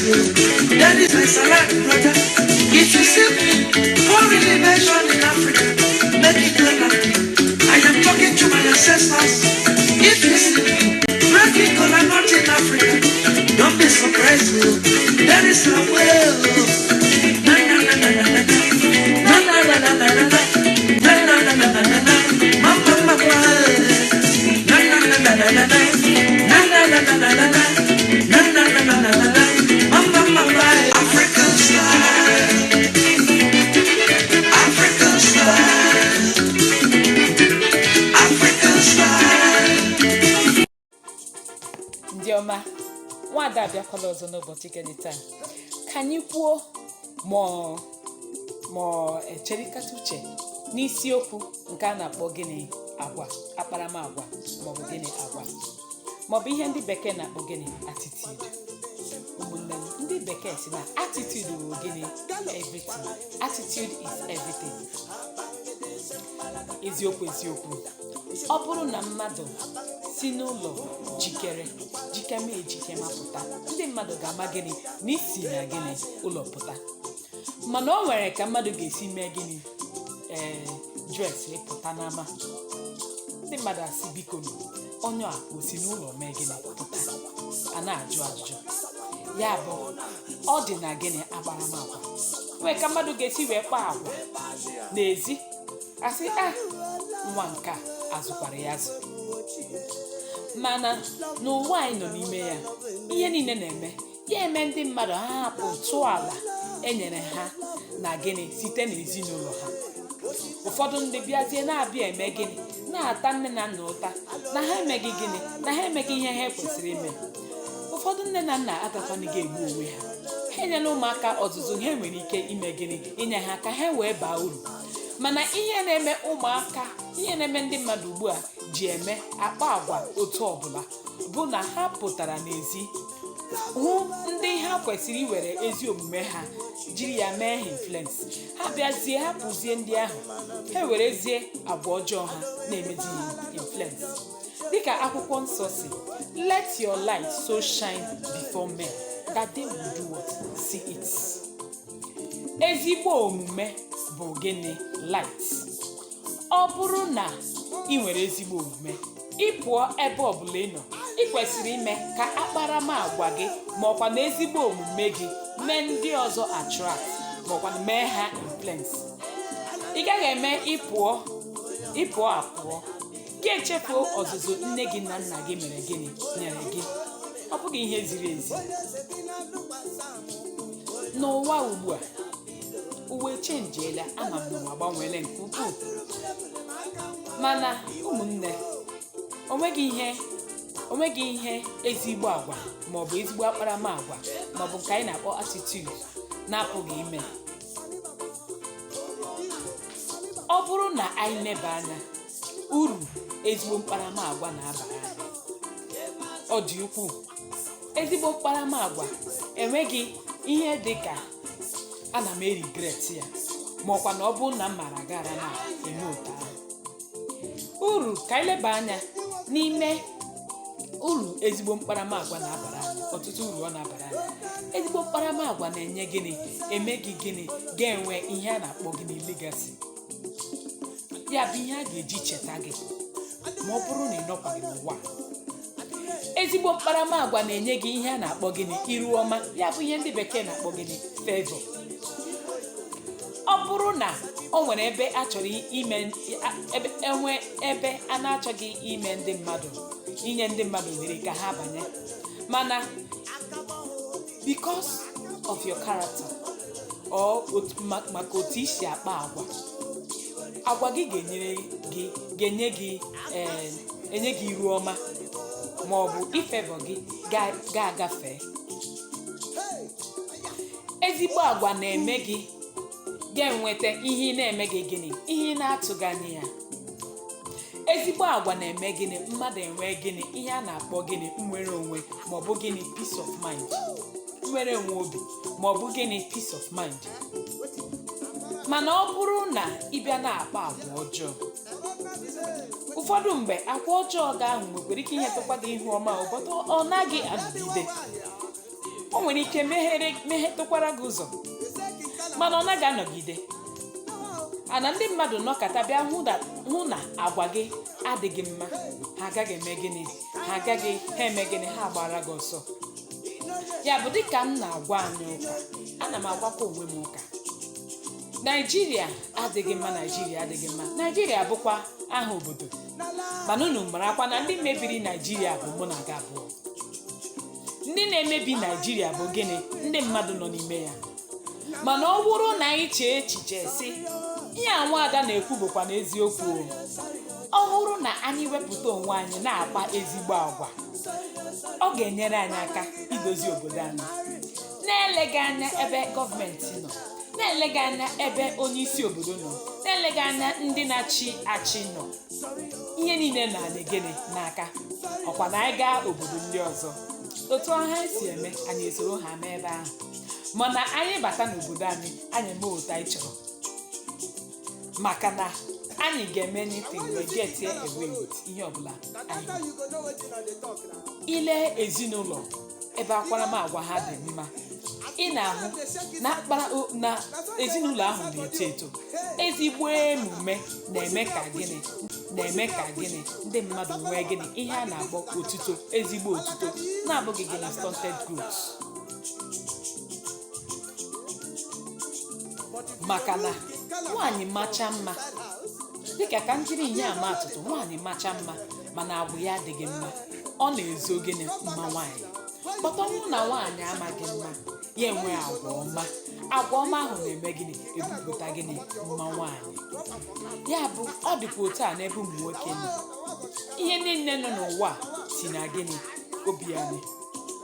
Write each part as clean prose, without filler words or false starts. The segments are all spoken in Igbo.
surprised. That is my salad, brother. If you see me pouring libation in Africa, make it no laughing. I am talking to my ancestors. If you see me breaking kola nut in Africa, don't be surprised. There is a way. Na na na na na na na na na na na na na na na na na na na ma ma ma ma na na na na na na na na na na na na na na na na na na na ma ma ma ma. African style, African style, African style. Ndị ọma, nwada abịakwala ọzọ n'ụbọchị nke dị taa ka anyị kwuo ma ọ echerikata uche n'isiokwu nke a na-akpọ gịnị? Agwa, akparamagwa, maọbụ gịnị? Agwa, maọbụ ihe ndị bekee na-akpọ gịnị? Attitude. Ụmụnne m, ndị bekee si na attitude bụ gịnị? Everything. Attitude is everything. Eziokwu, eziokwu, ọ bụrụ na mmadụ si n'ụlọ jikere jikeme ejike ma pụta, ndị mmadụ ga-ama gịnị? Na isi na gịnị? Ụlọ pụta. Mana o nwere ka mmadụ ga-esi mee gịnị? Ee, dress pụta n'ama, ndị mmadụ asị, "Biko nụ, onye a o si n'ụlọ mee gịnị pụta?" A na-ajụ ajụjụ. Ya bụ, ọ dị na gịnị? Akparamagwa. Nwee ka mmadụ ga-esi wee kpaa agwa n'ezi, asị, "A nwa nke a azụkwara ya azụ." Mana n'ụwa anyị nọ n'ime ya, ihe niile na-eme ya eme ndị mmadụ ha hapụ ntọala enyere ha na gịnị? Site n'ezinụlọ ha. Ụfọdụ ndị bịazie na-abịa eme gịnị? Na-ata nne na nna ụta na ha emeghị gịnị? Na ha emeghị ihe ha kwesịrị ime. Ụfọdụ nne na nna agakwanịghị egbu onwe ha. Ha enyela ụmụaka ọzụzụ ha nwere ike ime gịnị? Inye ha ka ha wee baa uru. Mana ihe na-eme ụmụaka, ihe na-eme ndị mmadụ ugbu a ji eme akpa agwa otu ọbụla bụ na ha pụtara n'ezi hụ ndị ha kwesịrị iwere ezi omume ha jiri ya mee ha influence. Ha bịazie hapụzie ndị ahụ, ha werezie agwa ọjọọ ha na-emezi ha influence. Dịka akwụkwọ nsọ si, "Let your light so shine before men that they will do what? See it." Ezigbo omume bụ gịnị? Light. Ọ bụrụ na ị nwere ezigbo omume, ị pụọ ebe ọbụla ị nọ, ị kwesịrị ime ka akparamagwa gị ma ọkwa na ezigbo omume gị mee ndị ọzọ attract, ma ọkwa na mee ha influence. Ị gaghị eme ịpụọ ịpụọ apụọ gị echefuo ọzụzụ nne gị na nna gị mere gịnị? Nyere gị. Ọ bụghị ihe ziri ezi. N'ụwa ugbu a, uwe chenjiela. Ama m na ụwa agbanweela nke ukwuu. Mana ụmụnne, onweghị ihe ezigbo agwa maọbụ ezigbo akparamagwa maọbụ nke anyị na-akpọ attitude na-apụghị ime. Ọ bụrụ na anyị neba anya uru ezigbo mkparamagwa na-abara anyị, ọ dị ukwuu. Ezigbo mkparamagwa enweghị ihe dị ka ana m e-regret ya, ma ọkwa na ọ bụrụ na m mara gara na eme otu ahụ. Uru, ka anyị leba anya n'ime uru ezigbo mkparamagwa na-abara anyị. Ọtụtụ uru ọ na-abara anyị. Ezigbo mkparamagwa na-enye gịnị? Eme gị gịnị? Ga-enwe ihe a na-akpọ gịnị? Legacy. Ya bụ ihe a ga-eji cheta gị ma ọ bụrụ na ị nọkwaghị n'ụwa a. Ezigbo mkparamagwa na-enye gị ihe a na-akpọ gịnị? Iru ọma. Ya bụ ihe ndị bekee na-akpọ gịnị? Favor. Ọ bụrụ na o nwere ebe a chọrọ ime ebe enwe ebe a na-achọghị ime ndị mmadụ, inye ndị mmadụ ohere ka ha banye, mana because of your character or maka otu isi akpa agwa, agwa gị ga-enyere gị, ga-enye gị, enye gị iru ọma ma ọ bụ i-favor gị ga-agafe. Ezigbo agwa na-eme gị ga-enweta ihe ị na-eme gị gịnị? Ihe ị na-atụghị anya ya. Ezigbo agwa na-eme gịnị? Mmadụ enwee gịnị? Ihe a na-akpọ gịnị? Nnwere onwe, ma ọ bụ gịnị? Peace of mind. Nnwere onwe obi, ma ọ bụ gịnị? Peace of mind. Mana ọ bụrụ na ị bịa na-akpa agwa ọjọọ, ụfọdụ mgbe agwa ọjọọ gị ahụ nwekwara ike inyetụkwa gị ihu ọma, ụbọchị ọ naghị anọgide. O nwere ike meghere meghetụkwara gị ụzọ, mana ọ naghị anọgide. Ana ndị mmadụ nọkọta bịa hụ na agwa gị adịghị mma, ha agaghị eme gịnị? Ha agaghị ha eme gịnị? Ha agbara gị ọsọ. Ya bụ, dịka m na-agwa anyị ụka, ana m agwakwa onwe m ụka. Naijiria adịghị mma, Naijiria adịghị mma. Naijiria bụkwa aha obodo, mana unu marakwa na ndị mebiri Naijiria bụ mụ na gị abụọ. Ndị na-emebi Naijiria bụ gịnị? Ndị mmadụ nọ n'ime ya. Mana ọ bụrụ na anyị chee echiche si ihe a nwaada na-ekwu bụkwa n'eziokwu o, ọ bụrụ na anyị wepụta onwe anyị na-akpa ezigbo agwa, ọ ga-enyere anyị aka idozi obodo anyị. Na-eleghị anya ebe gọọmenti nọ, na-eleghị anya ebe onye isi obodo nọ, na-eleghị anya ndị na-achị achị nọ, ihe niile na anyị gịnị n'aka. Ọkwa na anyị gaa obodo ndị ọzọ, otu ha si eme, anyị esoro ha mee ebe ahụ. Mana anyị bata n'obodo anyị, anyị eme otu anyị chọrọ, maka na anyị ga-eme anything, we get away with ihe ọbụla anyị ile. Ezinụlọ ebe akwaramagwa ha dị mma, ị na-ahụ na akpara na ezinụlọ ahụ na-eto eto. Ezigbo emume na-eme ka gịnị? Na-eme ka gịnị? Ndị mmadụ nwee gịnị? Ihe a na-akpọ otuto, ezigbo otuto, na-abụghị gịnị? Stunted growth. Maka na nwaanyị macha mma, dịka ka m jiri ihe ama atụtụ, nwaanyị macha mma mana agwa ya adịghị mma, ọ na-ezo gịnị? Mma nwaanyị. Kpọta ọnwụ na nwaanyị amaghị mma, ya enwe agwa ọma. Agwa ọma ahụ na-eme gịnị? Ebupụta gịnị? Mma nwaanyị. Ya bụ, ọ dịkwa otu a n'ebe ụmụ nwoke nọ. Ihe niile nọ n'ụwa si na gịnị? Obi anyị.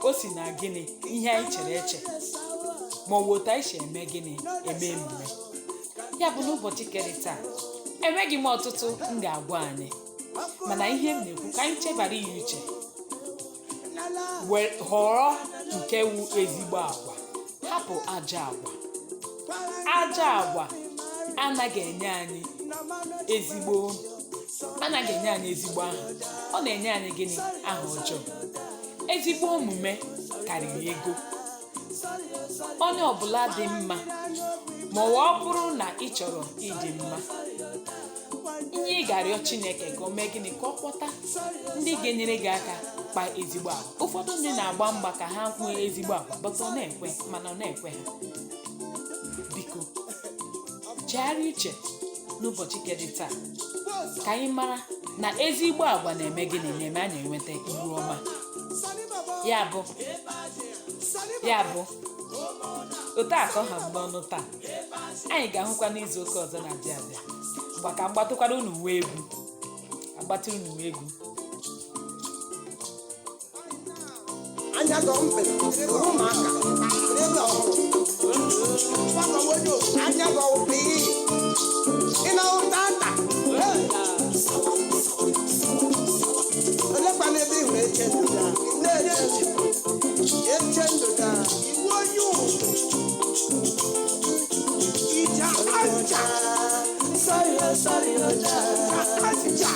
O si na gịnị? Ihe anyị chere eche, ma ọ bụ otu anyị si eme gịnị? Eme emume. Ya bụ, n'ụbọchị kere taa, enweghị m ọtụtụ m ga-agwa anyị, mana ihe m na-ekwu, ka anyị chebara ya uche, wee họrọ nke wu ezigbo agwa, hapụ ajọ agwa. Ajọ agwa anaghị enye anyị ezigbo, anaghị enye anyị ezigbo aha. Ọ na-enye anyị gịnị? Aha ọjọọ. Ezigbo omume karịrị ego. Onye ọbụla dị mma, ma ọ bụrụ na ị chọrọ ịdị mma, ihe ị ga-arịọ Chineke ka o mee gịnị? Ka ọ kpọta ndị ga-enyere gị aka kpaa ezigbo agwa. Ụfọdụ ndị na-agba mgba ka ha nwee ezigbo agwa, but ọ na-ekwe, mana ọ na-ekwe ha. Biko, chegharịa uche n'ụbọchị kedị taa, ka anyị mara na ezigbo agwa na-eme gịnị? Na-eme anyị enweta ihu ọma. Ya bụ otu a ka ọ ha m n'ọnụ taa. Anyị ga-ahụkwa n'izu ụka ọzọ na-abịa abịa. Mgba ka mgbatụkwara unu nwee egwu, agbatụrụ unu nwee egwu. Anya gọ mpe ụmụaka ebe ọhụrụ anya gọ ụpị ị na ụta nta olekwana ebe ị hụrụ eche ndụda na-eche eche ndụda iwu onye ụtụ ija aja. Sorry, oh, sorry, oh, aja.